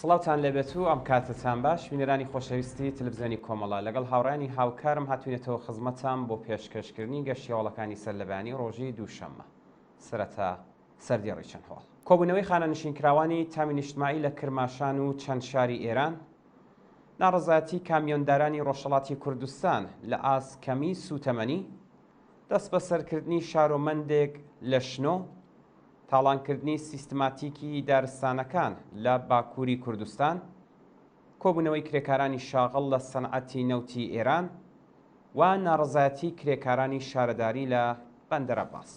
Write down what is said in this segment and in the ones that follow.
سڵاوتان لێبێت و ئەم کاتەتان باش بینەرانی خۆشەویستی تەلەفزیۆنی کۆمەڵە لەگەڵ هاوڕێیانی هاوکارم هاتوینەتەوە خزمەتان بۆ پێشکەشکردنی گەشتیاوەڵەکانی سەرلەبەیانی ڕۆژی دووشەممە سەرەتا سەردێڕی چەند هەواڵ. کۆبوونەوەی خانەنشینکراوانی تامی نیشتمایی لە کرماشان و چەند شاری ئێران، ناڕەزایەتی کامیۆندارانی ڕۆژهەڵاتی کوردستان لە ئاست کەمی سووتەمەنی، دەستبەسەرکردنی شارۆمەندێک لە شنۆ، تاڵانکردنی سیستماتیکی دارستانەکان لە باکووری کوردستان، کۆبوونەوەی کرێکارانی شاغڵ لە سەنعەتی نەوتی ئێران و ناڕەزایەتی کرێکارانی شارەداری لە بەندەرعەباس.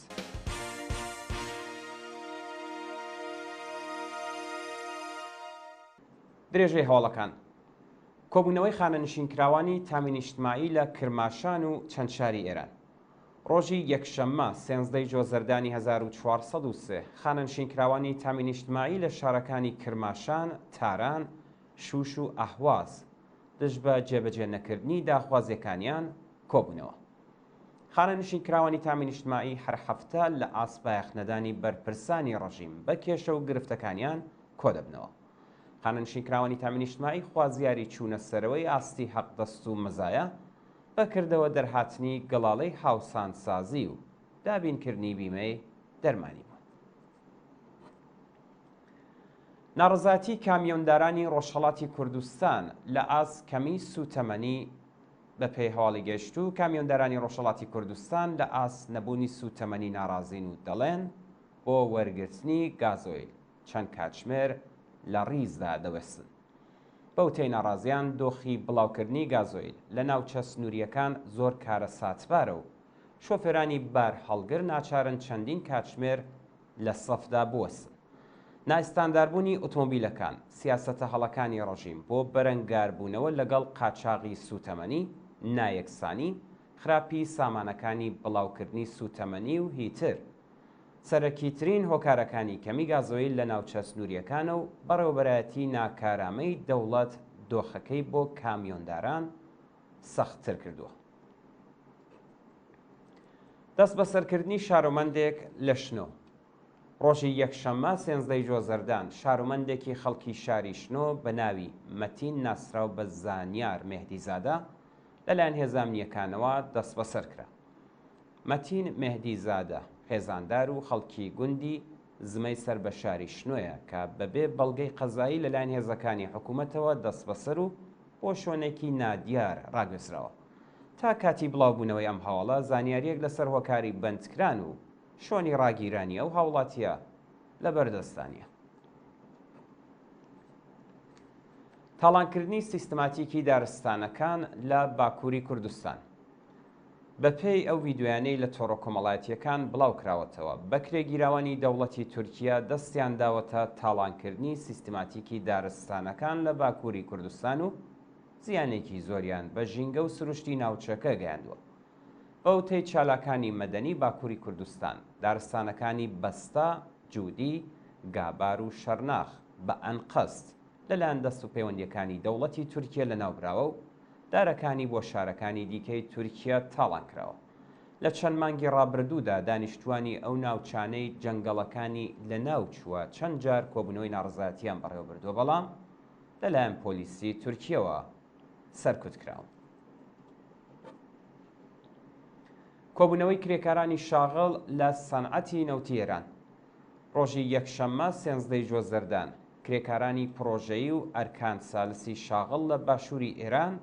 درێژەی هەواڵەکان. کۆبوونەوەی خانەنشینکراوانی تامی نیشتمایی لە کرماشان و چەند شاری ئێران. ڕۆژی یەکشەممە سێنزدەی جۆزەردانی 1403، خانەنشینکراوانی تامی نیشتمایی لە شارەکانی کرماشان، تاران، شوش و ئەهواز دژ بە جێبەجێ نەکردنی داخوازیەکانیان کۆبوونەوە. خانەنشینکراوانی تامی نیشتمایی هەر هەفتە لە ئاست بایەخنەدانی بەرپرسانی ڕژیم بە کێشە و گرفتەکانیان کۆدەبنەوە. خانەنشینکراوانی تامی نیشتمایی خوازیاری چوونە سەرەوەی ئاستی حەقدەست و مەزایا، بە کردەوە دەرهاتنی گەڵاڵەی هاوسانسازی و دابینکردنی بیمەی دەرمانی بوون. ناڕەزایەتی کامیۆندارانی ڕۆژهەڵاتی کوردستان لە ئاست کەمی سووتەمەنی بە پێی هەواڵی گەیشتوو، کامیۆندارانی ڕۆژهەڵاتی کوردستان لە ئاست نەبوونی سووتەمەنی ناڕازین و دەڵێن بۆ وەرگرتنی گازۆیل چەند کاتژمێر لە ڕیزدا دەوەستن. بە وتەی ناڕازیان، دۆخی بڵاوکردنی گازۆیل لە ناوچە سنوورییەکان زۆر کارەساتبارە و شۆفێرانی بارهەڵگر ناچارن چەندین کاتژمێر لە سەفدا بوەستن. نائیستانداربوونی ئۆتۆمۆبیلەکان، سیاسەتە هەڵەکانی ڕژیم بۆ بەرەنگاربوونەوە لەگەڵ قاچاغی سووتەمەنی، نایەکسانی، خراپی سامانەکانی بڵاوکردنی سووتەمەنی و هیتر، سەرەکیترین هۆکارەکانی کەمی گازۆیل لە ناوچە سنوورییەکانە و بەڕێوەبەرایەتی ناکارامەی دەوڵەت دۆخەکەی بۆ کامیۆنداران سەختتر کردووە. دەستبەسەرکردنی شارۆمەندێک لە شنۆ. ڕۆژی یەکشەممە سێنزدەی جۆزەردان، شارۆمەندێکی خەڵکی شاری شنۆ بە ناوی مەتین ناسراو بە زانیار مێهدیزادە لەلایەن هێزە ئەمنییەکانەوە دەستبەسەر کرا. مەتین مێهدی زادە، خێزاندار و خەڵکی گوندی زمەی سەر بە شاری شنۆیە کە بەبێ بەڵگەی قەزایی لەلایەن هێزەکانی حکوومەتەوە دەستبەسەر و بۆ شوێنێکی نادیار ڕاگوێزراوە. تا کاتی بڵاوبوونەوەی ئەم هەواڵە زانیارییەک لەسەر هۆکاری بەندکران و شوێنی ڕاگیرانی ئەو هاوڵاتییە لەبەردەستدا نییە. تاڵانکردنی سیستماتیکی دارستانەکان لە باکووری کوردستان. بەپێی ئەو ڤیدیۆیانەی لە تۆڕە کۆمەڵایەتییەکان بڵاوکراوەتەوە، بەکرێگیراوانی دەوڵەتی تورکیا دەستیان داوەتە تاڵانکردنی سیستماتیکی دارستانەکان لە باکووری کوردستان و زیانێکی زۆریان بە ژینگە و سروشتی ناوچەکە گەیاندووە. بەوتەی چالاکانی مەدەنی باکووری کوردستان، دارستانەکانی بەستا، جودی، گابار و شەرناخ بە ئەنقەست لەلایەن دەستوپەیوەندییەکانی دەوڵەتی تورکیە لەناوبراوە و دارەکانی بۆ شارەکانی دیکەی تورکیا تاڵان کراوە. لە چەند مانگی ڕابردوودا دانیشتووانی ئەو ناوچانەی جەنگەڵەکانی لەناوچووە چەند جار کۆبوونەوەی ناڕەزایەتییان بەڕێوەبردووە، بەڵام لەلایەن پۆلیسی تورکیەوە سەرکوت کراون. کۆبوونەوەی کرێکارانی شاغڵ لە سەنعەتی نەوتی ئێران ڕۆژی یەکشەممە سێنزدەی جۆزەردان، کرێکارانی پڕۆژەیی و ئەرکان سالسی شاغڵ لە باشووری ئێران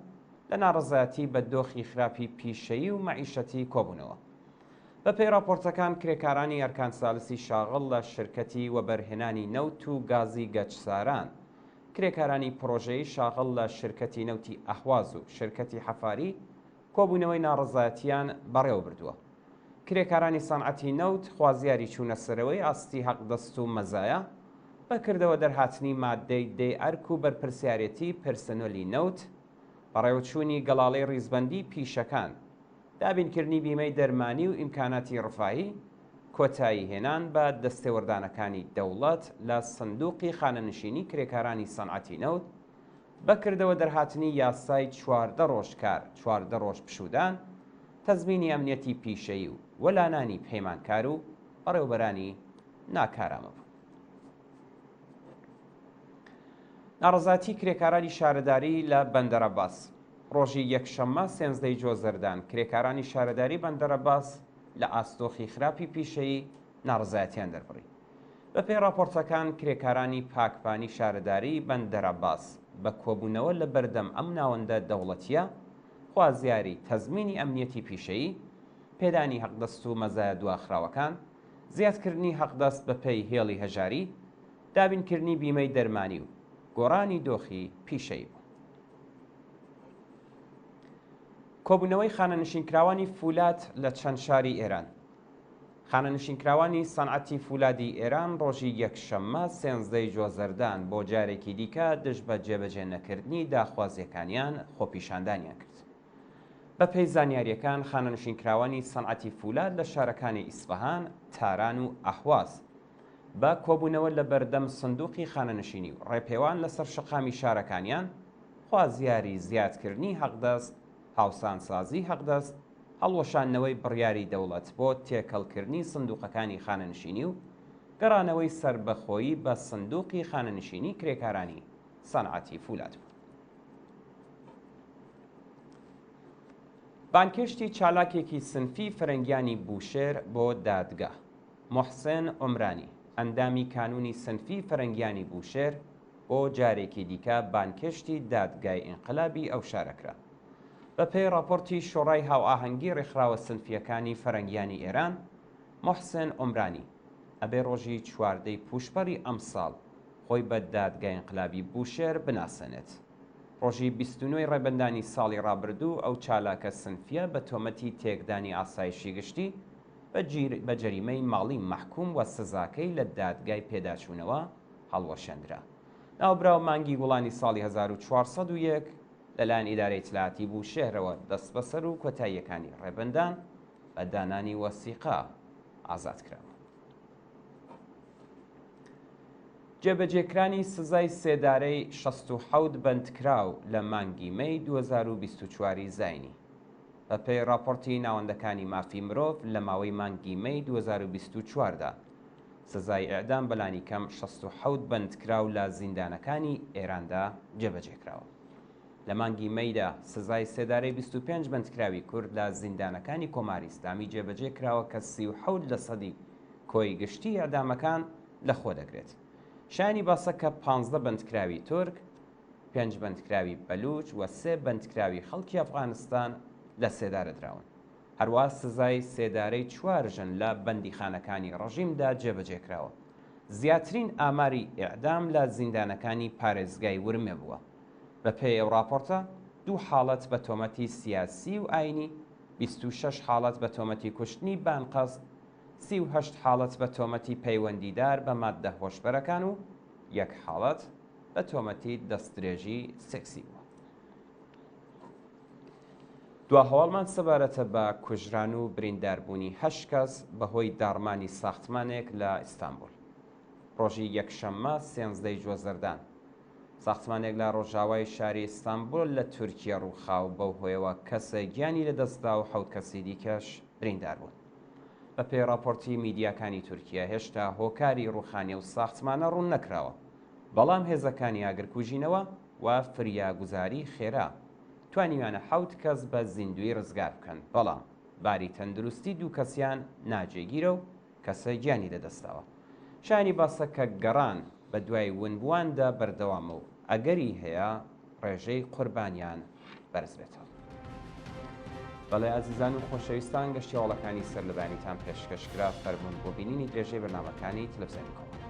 لە ناڕەزایەتی بە دۆخی خراپی پیشەیی و مەعیشەتی کۆبوونەوە. بەپێی ڕاپۆرتەکان کرێکارانی ئەرکان سالسی شاغڵ لە شرکەتی وەبەرهێنانی نەوت و گازی گەچساران، کرێکارانی پڕۆژەیی شاغڵ لە شرکەتی نەوتی ئەهواز و شرکەتی حەفاری کۆبوونەوەی ناڕەزایەتییان بەڕێوەبردووە. کرێکارانی سەنعەتی نەوت خوازیاری چوونەسەرەوەی ئاستی حەقدەست و مەزایا، بە کردەوە دەرهاتنی ماددەی دەی ئەرک و بەرپرسیارێتی پرسنۆلی نەوت، بەڕێوەچوونی گەڵاڵەی ڕیزبەندیی پیشەکان، دابینکردنی بیمەی دەرمانی و ئیمکاناتی ڕفاهی، کۆتایی هێنان بە دەستێوەردانەکانی دەوڵەت لە سندووقی خانەنشینی کرێکارانی سەنعەتی نەوت، بە کردەوە دەرهاتنی یاسای 14 ڕۆژ کار، 14 ڕۆژ پشوودان، تەزمینی ئەمنیەتی پیشەیی و وەلانانی پەیمانکار و بەڕێوەبەرانی ناکارامە بوون. ناڕەزایەتی کرێکارانی شارەداری لە بەندەرعەباس ڕۆژی یەکشەممە سێنزدەی جۆزەردان، کرێکارانی شارەداری بەندەرعەباس لە ئاست دۆخی خراپی پیشەیی ناڕەزایەتیان دەربڕی. بەپێی ڕاپۆرتەکان کرێکارانی پاکبانی شارەداریی بەندەرعەباس بە کۆبوونەوە لە بەردەم ئەم ناوەندە دەوڵەتییە خوازیاری تەزمینی ئەمنیەتی پیشەیی، پێدانی هەقدەست و مەزایا دواخراوەکان، زیادکردنی هەقدەست بەپێی هێڵی هەژاری، دابینکردنی بیمەی دەرمانی و گۆڕانی دۆخی پیشەیی بوون. کۆبوونەوەی خانەنشینکراوانی فولاد لە چەند شاری ئێران خانەنشینکراوانی سەنعەتی فولادی ئێران ڕۆژی یەکشەممە سێنزدەی جۆزەردان بۆ جارێکی دیکە دژ بە جێبەجێ نەکردنی داخوازییەکانیان خۆپیشاندانیان کرد. بە پێی زانیارییەکان خانەنشینکراوانی سەنعەتی فولاد لە شارەکانی ئیسفەهان، تاران و ئەهواز بە کۆبوونەوە لە بەردەم سندوقی خانەنشینی و ڕێپێوان لەسەر شەقامی شارەکانیان خوازیاری زیادکردنی حەقدەست، هاوسانسازی حەقدەست، هەڵوەشاندنەوەی بڕیاری دەوڵەت بۆ تێکەڵکردنی سندوقەکانی خانەنشینی و گەڕانەوەی سەربەخۆیی بە سندوقی خانەنشینی کرێکارانی سەنعەتی فولاد بوو. بانگهێشتی چالاکێکی سنفی فەرەنگیانی بوشێر بۆ دادگا. موحسێن عومرانی، ئەندامی کانوونی سنفی فەرەنگیانی بوشێر، بۆ جارێکی دیکە بانگهێشتی دادگای ئینقلابی ئەو شارە کرا. بە پێی ڕاپۆرتی شۆڕای هاوئاهەنگی ڕێکخراوە سنفییەکانی فەرەنگیانی ئێران، موحسێن عومرانی، ئەبێ ڕۆژی چواردەی پووشپەڕی ئەمساڵ خۆی بە دادگای ئینقلابی بوشێر بناسێنێت. ڕۆژی 29 ی ڕێبەندانی ساڵی ڕابردوو ئەو چالاکە سنفییە بە تۆمەتی تێکدانی ئاسایشی گشتی بە جەریمەی ماڵی مەحکووم و سزاکەی لە دادگای پێداچوونەوە هەڵوەشێندرا. ناوبراو مانگی گوڵانی ساڵی 1401 لەلایەن ئیدارەی ئیتلاعاتی بوشێهرەوە دەستبەسەر و کۆتاییەکانی ڕێبەندان بە دانانی وەسیقە ئازاد کرابوو. جێبەجێکرانی سزای سێدارەی 67 بەندکراو لە مانگی مەی 2024 ی زاینی. بەپێی ڕاپۆرتی ناوەندەکانی مافی مرۆڤ لە ماوەی مانگی مەی 2024 دا سزای ئێعدام بە لانیکەم 67 بەندکراو لە زیندانەکانی ئێراندا جێبەجێکراوە. لە مانگی مەیدا سزای سێدارەی 25 بەندکراوی کورد لە زیندانەکانی کۆماری ئیسلامی جێبەجێ کراوە کە 37 لەسەدی کۆی گشتی ئێعدامەکان لەخۆ دەگرێت. شایانی باسە کە پانزدە بەندکراوی تورک، پێنج بەندکراوی بەلوچ و سێ بەندکراوی خەڵکی ئەفغانستان لە سێدارە دراون. هەروا سزای سێدارەی چوار ژن لە بەندیخانەکانی ڕژیمدا جێبەجێ کراوە. زیاترین ئاماری ئێعدام لە زیندانەکانی پارێزگای ورمێ بووە. بە پێی ئەو ڕاپۆرتە، دوو حاڵەت بە تۆمەتی سیاسی و ئایینی، 26 حاڵەت بە تۆمەتی کوشتنی بە ئەنقەست، 38 حاڵەت بە تۆمەتی پەیوەندیدار بە ماددە هۆشبەرەکان و یەک حاڵەت بە تۆمەتی دەستدرێژی سێکسی بووە. دوا هەواڵمان سەبارەتە بە کوژران و برینداربوونی هەشت کەس بەهۆی داڕمانی ساختمانێک لە ئیستانبول. ڕۆژی یەکشەممە سێنزدەی جۆزەردان، ساختمانێک لە ڕۆژاوای شاری ئیستانبول لە تورکیە ڕووخا و بەو هۆیەوە کەسێک گیانی لەدەستدا و حەوت کەسی دیکەش بریندار بوون. بەپێی ڕاپۆرتی میدیاکانی تورکیە هێشتا هۆکاری ڕووخانی ئەو ساختمانە ڕوون نەکراوە، بەڵام هێزەکانی ئاگرکوژینەوە و فریاگوزاری خێرا توانیویانە حەوت کەس بە زیندووی ڕزگار بکەن، بەڵام باری تەندروستی دوو کەسیان ناجێگیرە و کەسە گیانی لەدەستداوە. شایانی باسە کە گەڕان بەدوای ونبوواندا بەردەوامە و ئەگەری هەیە ڕێژەی قوربانیان بەرزبێتەوە. بەڵێ ئازیزان و خۆشەویستان گەشتی هەواڵەکانی سەرلەبەیانیتان پێشکەش کرا، فەرموون بۆ بینینی درێژەی بەرنامەکانی تەلەفزیۆنی کۆمەڵ.